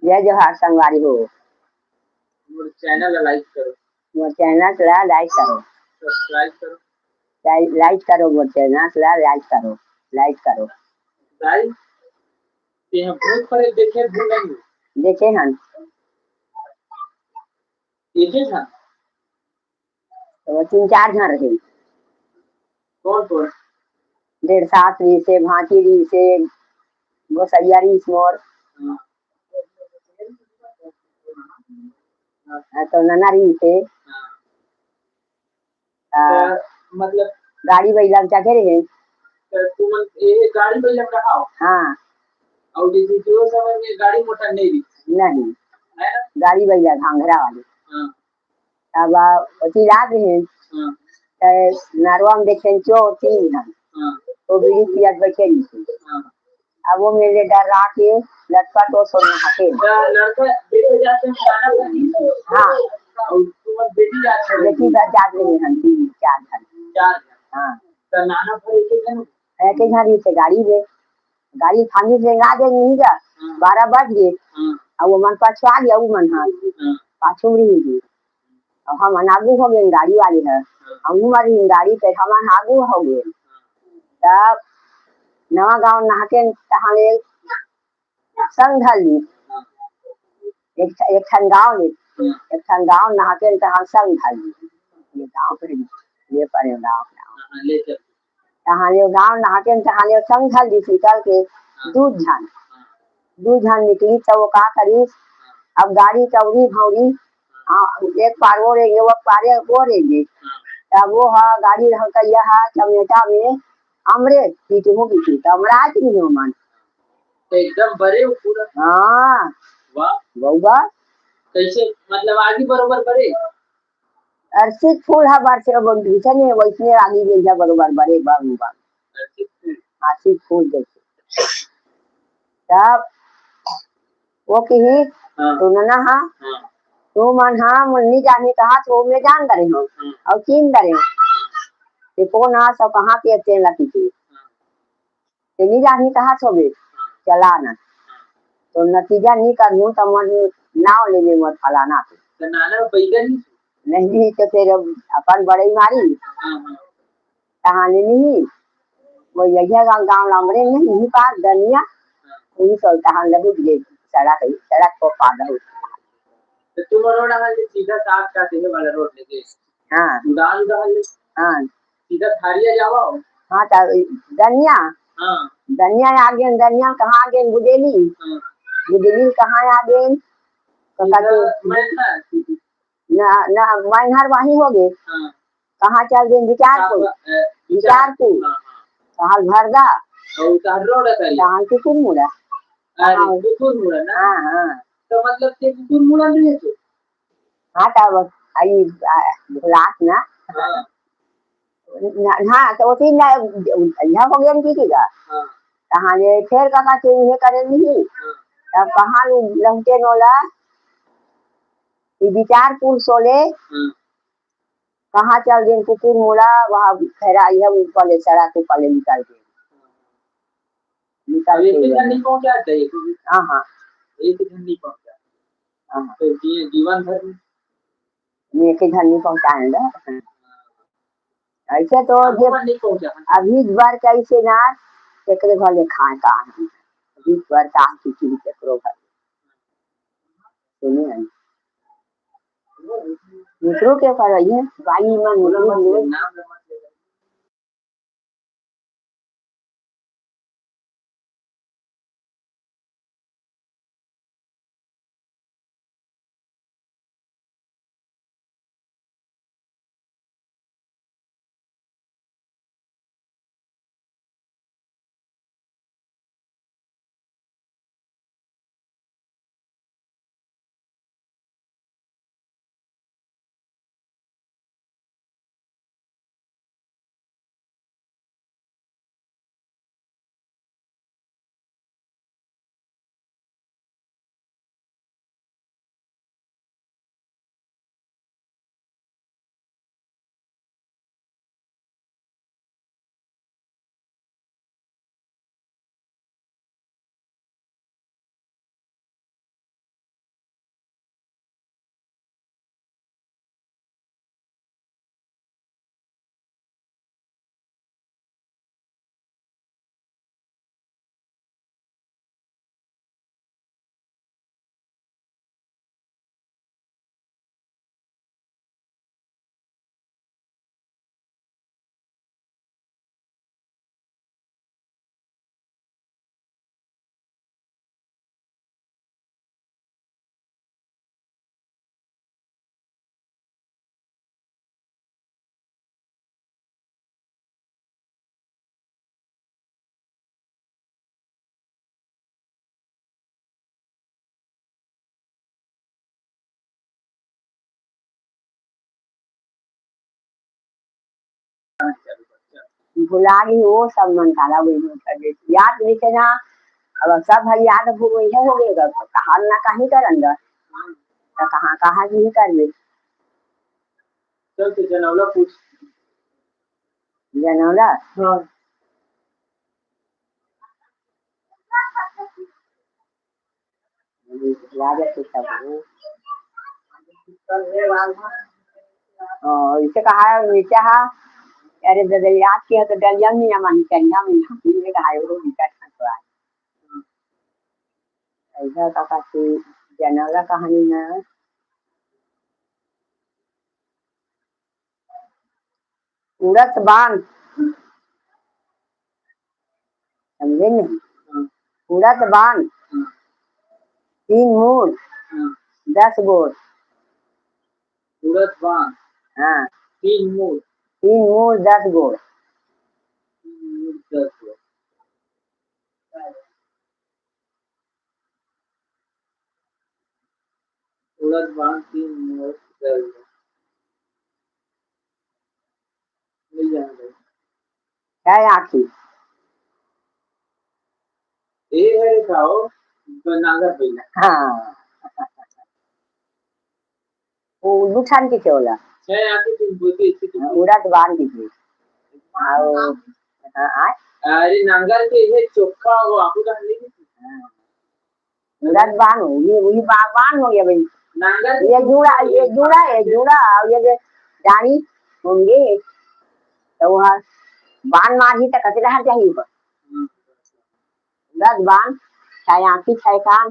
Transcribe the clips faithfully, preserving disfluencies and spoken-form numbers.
जय जोहार संगवारी हो। मोर channel ला like करो। मोर channel ला like करो। Subscribe करो। लाइ-, like करो मोर channel ला, like करो, like करो। दाई, तेहा भूत परेत देखे, भूत नहीं? देखे हन। देखे हन? तो तीन चार झन रहे। कौन कौन? डेढ़ सास रहिसे, भांची रहिसे, गोसैया रहिस मोर। हाँ। हाँ, तो नना रहिसे। हाँ। हाँ। त मतलब गाड़ी बइला म जाके रहे। त तुमन ये गाड़ी बइला म रहा हो? हाँ। अउ जैसे जो समय में गाड़ी मोटर नहीं रही? नहीं। है ना? गाड़ी बइला घांघरा वाली। हाँ। तब, आ, ओती लाग रहे। हाँ। त नरवा म देखेन चोर तीन झन। हाँ। वो बीड़ी पियत बइठे रहिसे। हाँ। अब वो मेर ले डर्रा के लटपट वो सोना हटे। त लड़का बेटे जात रहे, नाना भर नहीं? हाँ। अउ तुमन बेटी जात रहे? बेटी जात, जात रहे हन, तीन, चार झन। चार झन। हाँ। त नाना भर एक एक झन? एक एक झन रहिसे गाड़ी में। गाड़ी फांदी रेंगा दे नहीं जा। हाँ। बारह बज गे। हाँ। अब वो मन पछुआ गया, वो मन हाँ। हाँ। पाछू में रहिगे। अब हमन आगू हो गेन गाड़ी वाले ह, हम उमर ही गाड़ी पे हमन आगू हो गेन। तब नवा गांव नहाके तहां ले संग धर ली। एक, एक ठन गांव ले, एक ठन गांव नहाके तहां संग धर ली। ये गांव पे, ये परे गांव, गांव। तहां ले गांव नहाके तहां ले संग धर ली निकल के। दू झन, दू झन निकली त वो का करिस, अब गाड़ी चौड़ी भौरी, आ, एक पार वो रेंगे, वो पार वो रेंगे। तब वो ह गाड़ी रहल कहिया ह चमेटा में अमरे पीछे हो गई थी, तो अमराज नहीं हो मन। तो एकदम बरे हो पूरा। हाँ। वाह। बउआ। कैसे, मतलब आगी बरोबर बरे? अरसी फूल ह बरसे, अब वैसने, वैसने आगी जैसा बरोबर बरे, बम, बम। अरसी फूल। अरसी फूल जैसे। तब वो किही, हाँ। तू नना हा, हाँ। तू मन हा, मुन्नी जानी कहा, तो मैं जान डरे हूँ, हाँ। अउ चीन डरे हूँ। हाँ। ये कौन आ, सब कहाँ के तेल लगी थी? हाँ। ते नी जानी कहा, सोबे, हाँ। चला ना। हाँ। तो नतीजा नी कर लूँ, तो मन नाव ले ले, मोर फलाना पे। तो नाना बैगन नहीं, तो फिर अब अपन बड़ई मारी। हाँ, हाँ। कहानी नहीं, वो यही गांव, गांव लामरे नहीं, यही पार दनिया, हाँ। वही तो कहां लहुट गए, सड़क, सड़क को पार लहुट। तो तुम रोड आगे सीधा सात का देने वाला रोड लेके? हाँ। गांव का है? हाँ। सीधा थारिया जावा? हाँ, तो दनिया? हाँ। दनिया आ गए, दनिया कहाँ आ गए, बुदेली? हाँ। बुदेली कहाँ आ गए? तो सीधा कहते, मैं ना, ना, ना, मैहर वहीं हो गए। हाँ। कहाँ चल देन? बिचारपुर। हाँ, हाँ, बिचारपुर। हाँ, हाँ। कहाँ भरदा? और उधर रोड है पहले। कहाँ कुकुर मुड़ा? अरे, हाँ। कुकुर मुड़ा ना? हाँ, हाँ। तो मतलब कि कुकुर मुड़ा नहीं है तो? हाँ, तब आई, आ, भुलास ना। हाँ। ना, हाँ, तो ओती ना, यहाँ हो गया ना, की, की का? हाँ। कहाँ ले, फिर का, का, के ये करे नहीं? हाँ। तब कहाँ लहुटे नोला? ये बिचारपुर सोले, हाँ। कहाँ चल देन कुकुर मोला, वहाँ खैरा, यह ऊपर ले, सड़क ऊपर ले निकल के। निकल अब के एक ही गया। झन नहीं पहुँचा चाहिए, तो भी हाँ, हाँ। एक ही झन नहीं पहुँचा। हाँ। तो जी-, जीवन भर में। नहीं, एक ही झन नहीं पहुँचाए ना। ऐसे तो हम जब ऊपर नहीं पहुँचा। अभी बार कैसे ना, एकरे घर ले खाए का है। अभी बार का की चीज एकरो घर। सुनिए। मित्रों के पर ये बाई मन मित्रों के भुला गे वो सब मन काला वही कर दे। याद रहिथे ना, अब सब ह याद भूल वही हो गए, तो कहा ना कहीं करन गा, तो कहाँ, कहाँ जी करबे। चल, तो जनौला पूछ। जनौला? हाँ। याद है तो सब। हाँ, इसे कहा है, नीचे हा। अरे दादा, याद किया तो डलिया में या मानी कन्या में, ये कहा है, वो नीचे ठंडवा है। ऐसा का काफी जनौला कहानी ना। उड़त बान, समझे नहीं? उड़त बान, तीन मूड़, दस गोड़। उड़त बान, हाँ। तीन मूड़। तीन मूड़, दस गोड़। तीन मूड़, दस गोड़। उड़त बान, तीन मूड़, दस गोड़। मिल जाएंगे। है आँखी। ए है खाओ, नागर भैया। हाँ। वो उल्लू ठान के क्या होला? छह आँखी, तीन बुद्धि, इसी की हाँ, उड़त बान की थी। आओ। हाँ, आ? अरे, नांगर के ये चोखा, वो आपू जान ली? हाँ। उड़त बान हो, ये, ये बा-, बान हो गया भाई। नांगर के ये चोखा, जुड़ा, ये ये जुड़ा, ये जुड़ा, और ये जो डांड़ी होंगे, तो वहाँ बान मारही तो कचरा हट जाही ऊपर। हम्म। उड़त बान, छह आँखी, छह कान,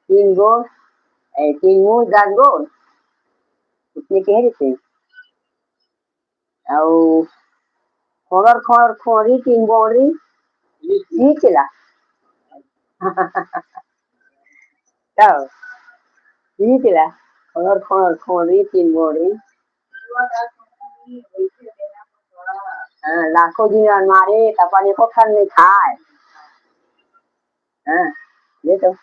तीन गोड़, ए, तीन मुंह, दस गोड़, उतने कह देते हैं। अउ खोंगर खोंगर खोंरी तीन बोंरी, ई केला। तब ई केला, खोंगर खोंगर खोंरी तीन बोंरी। हाँ, लाखों झिन मारे, त अपन एको ठन नइ खाय। हाँ, ले तो।